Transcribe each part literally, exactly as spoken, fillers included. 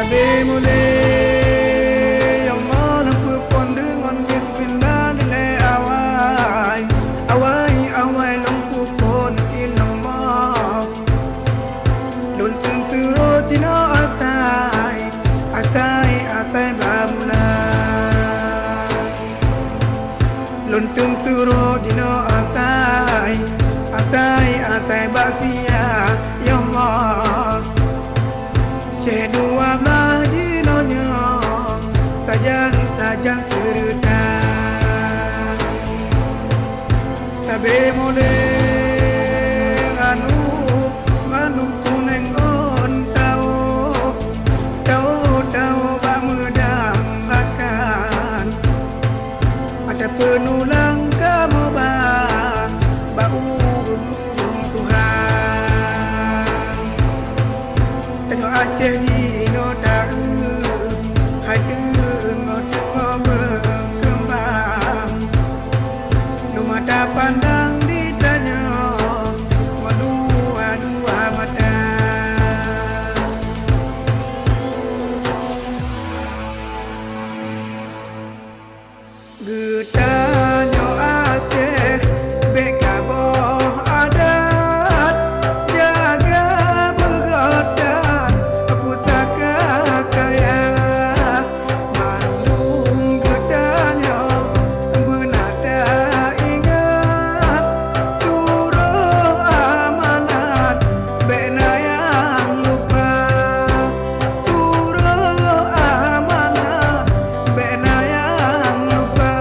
Sabe mulai, ya Allah, lôn peuphon deungon bismillah dilèe awai. Awai, awai, lôn peuphon ilallah. Lôn teung surot jinoe asai, asai, asai bak bulan. Lôn teung surot jinoe asai, asai, asai bak sia, ya Allah. Syeh dua blah jinoe nyoe, sajan, sajan seureuta. Sabe mulai anup, anup kunéng ôn tao, tao, tao bak meudang rakan. Ata peunulang kamoe ba, bak ureueng-ureueng Tuhan. Tanyoe Aceh jinoe taeu, hai teungoh-teungoh beukeumbang. Lumata pandang di tanyoe, ngon dua-dua mata. Geutanyoe Aceh, bèk kaboh adat, jaga beugöt dan pusaka kaya. Mandum geutanyoe beuna taingat, suroh amanat bèk na nyang lupa. Suroh amanat bèk na nyang lupa.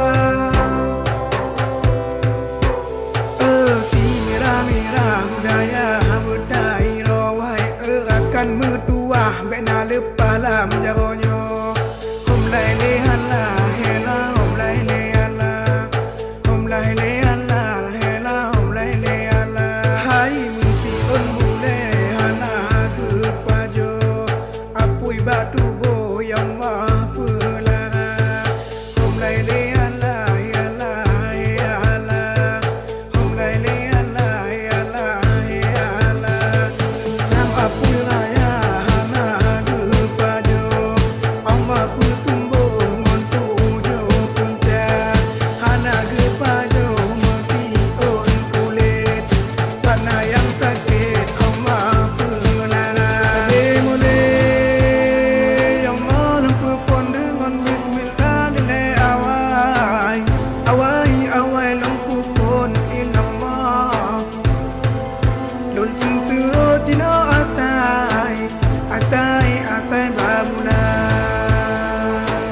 Eh, si mirah-mirah budaya beutai rawai, eh, rakan meutuwah bèk na leupah lam jaroe nyoe. Hom lai lé hala, hela, hom lai lé hala. Hom lai lé hala, hela, hom lai lé hala. Hai meusiôn bulèe hana geupajoh, apui bak tuboh nyang mah peulara. Hom lai lé hala, hala, hala. Hom lai lé hala, hala, hala. Lam apui raya hana geupajoh, Allah peutumbong ngon tujoh punca. Hana geupajoh meusiôn kulét, bana nyang sakét Allah peulara. Sabe mulai, ya Allah, lôn peuphon deungon bismillah dilèe awai. Awai, awai, lôn peuphon ilallah. Lôn teung surot jinoe asai, asai, asai bak bulan.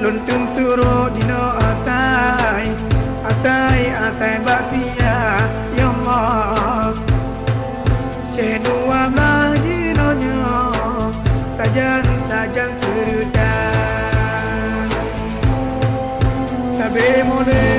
Lôn teung surot jinoe asai, asai, asai bak sia, ya Allah. Syeh dua blah jinoe nyoe, sajan, sajan seureuta. Sabe mulai